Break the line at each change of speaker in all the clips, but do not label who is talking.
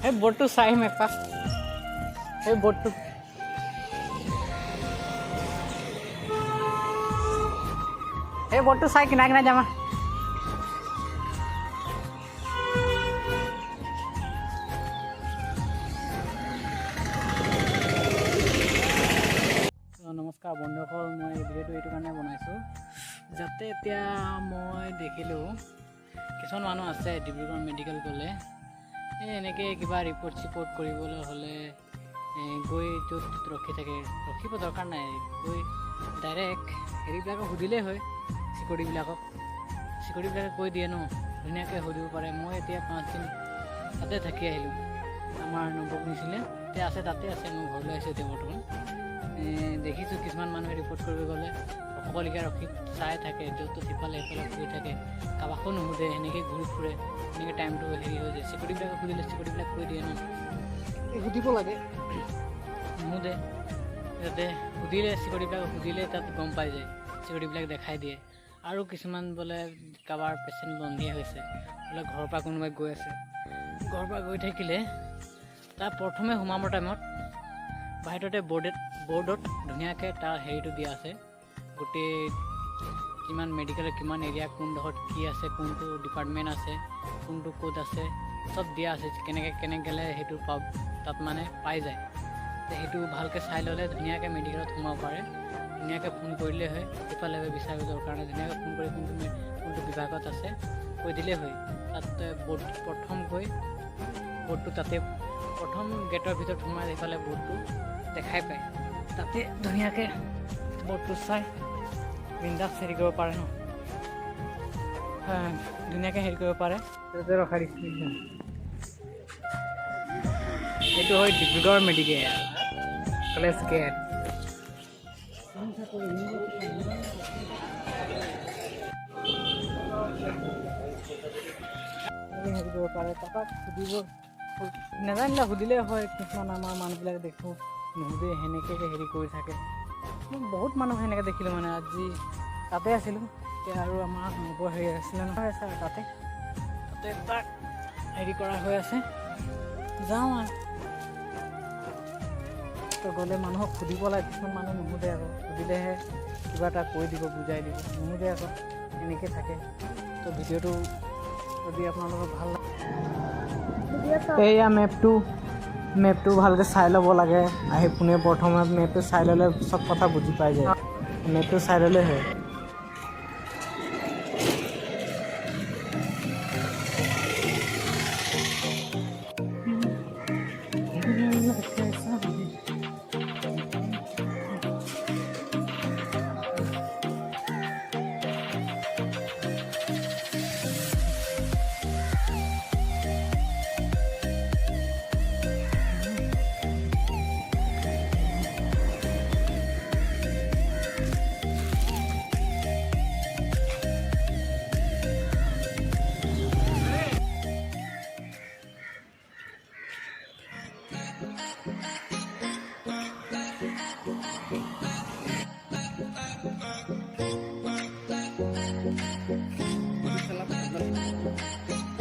সেই বৰ্ডটো চাই আহিম এপাক, সেই বৰ্ডটো। সেই বৰ্ডটো চাই কিনা কিনা যাম। নমস্কাৰ বন্ধুসকল, মই এই ভিডিঅ'টো এইটো কাৰণে বনাইছোঁ যাতে এতিয়া মই দেখিলোঁ কিছুমান মানুহ আছে ডিব্ৰুগড় মেডিকেল গ'লে এই এনেকৈ কিবা ৰিপৰ্ট চিপৰ্ট কৰিবলৈ হ'লে গৈ য'ত ত'ত ৰখি থাকে। ৰখিব দৰকাৰ নাই, গৈ ডাইৰেক্ট হেৰিবিলাকক সুধিলেই হয়, চিকিউৰিটিবিলাকক। চিকিউৰিটিবিলাকে কৈ দিয়ে ন, ধুনীয়াকৈ সুধিব পাৰে। মই এতিয়া 5 দিন তাতে থাকি আহিলোঁ। আমাৰ নবৌক নিছিলে, এতিয়া আছে তাতে আছে, মই ঘৰলৈ আহিছোঁ এতিয়া বৰ্তমান। দেখিছোঁ কিছুমান মানুহে ৰিপৰ্ট কৰিব গ'লে সকলোকে ৰখি চাই থাকে, য'ত ত'ত সিফালে সিফালে ঘূৰি থাকে, কাৰোবাকো নুসুধে, সেনেকৈ ঘূৰি ফুৰে, সেনেকৈ টাইমটো হেৰি হৈ যায়। চিকিউৰিটিবিলাকক সুধিলে চিকিউৰিটিবিলাক কৈ দিয়ে ন। এই সুধিব লাগে, নুসুধে। যাতে সুধিলে, চিকিউৰিটিবিলাকক সুধিলে তাত গম পাই যায়, চিকিউৰিটিবিলাক দেখাই দিয়ে। আৰু কিছুমান বোলে কাৰোবাৰ পেচেণ্ট বন্দীয়ে হৈছে বোলে, ঘৰৰ পৰা কোনোবাই গৈ আছে, ঘৰৰ পৰা গৈ থাকিলে তাৰ প্ৰথমে সোমাবৰ টাইমত বাহিৰতে বৰ্ডত ধুনীয়াকৈ তাৰ হেৰিটো দিয়া আছে, গোটেই কিমান মেডিকেলৰ কিমান এৰিয়া, কোনডোখৰত কি আছে, কোনটো ডিপাৰ্টমেণ্ট আছে, কোনটো ক'ত আছে, চব দিয়া আছে। কেনেকৈ কেনেকৈ গ'লে সেইটো তাত মানে পাই যায়। সেইটো ভালকৈ চাই ল'লে ধুনীয়াকৈ মেডিকেলত সোমাব পাৰে। ধুনীয়াকৈ ফোন কৰিলেই হয়, ইফালে বিচাৰিব দৰকাৰ নাই। ধুনীয়াকৈ ফোন কৰি কোনটো কোনটো বিভাগত আছে কৈ দিলেই হয়। তাত বৰ্ড প্ৰথম গৈ বৰ্ডটো তাতে প্ৰথম গেটৰ ভিতৰত সোমাই সেইফালে বৰ্ডটো দেখাই পায়। তাতে ধুনীয়াকৈ বৰ্ডটো চাই বিন্দাছ হেৰি কৰিব পাৰে ন, ধুনীয়াকৈ হেৰি কৰিব পাৰে। তাতে ৰখাই দিছোঁ। এইটো হয় ডিব্ৰুগড় মেডিকেল কলেজ গেট। হেৰি কৰিব পাৰে, কাৰোবাক সুধিব নাজানিলে সুধিলে হয়। কিছুমান আমাৰ মানুহবিলাক দেখোঁ নুসুধে, সেনেকৈ হেৰি কৰি থাকে। মই বহুত মানুহ সেনেকৈ দেখিলোঁ, মানে আজি তাতে আছিলোঁ এতিয়া। আৰু আমাৰ নবৌ হেৰি আছিলে নহয়, আছে আৰু তাতে তাতে তাক হেৰি কৰা হৈ আছে। যাওঁ আৰু তো গ'লে মানুহক সুধিব লাগে। কিছুমান মানুহ নুসুধে আকৌ, সুধিলেহে কিবা এটা কৈ দিব, বুজাই দিব। নুসুধে আকৌ, এনেকৈ থাকে। তো ভিডিঅ'টো যদি আপোনালোকৰ ভাল লাগে, এইয়া মেপটো ভালকৈ চাই ল'ব লাগে। আহি পোনে প্ৰথমে মেপটো চাই ল'লে চব কথা বুজি পাই যায়। মেপটো চাই ল'লে হয়।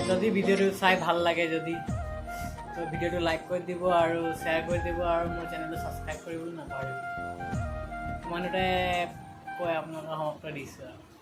যদি ভিডিঅ'টো চাই ভাল লাগে যদি, তো ভিডিঅ'টো লাইক কৰি দিব আৰু শ্বেয়াৰ কৰি দিব আৰু মোৰ চেনেলটো ছাবস্ক্ৰাইব কৰিবলৈ নাপাহৰিব। ইমানতে কৈ আপোনালোকক সমাপ্ত দিছোঁ আৰু।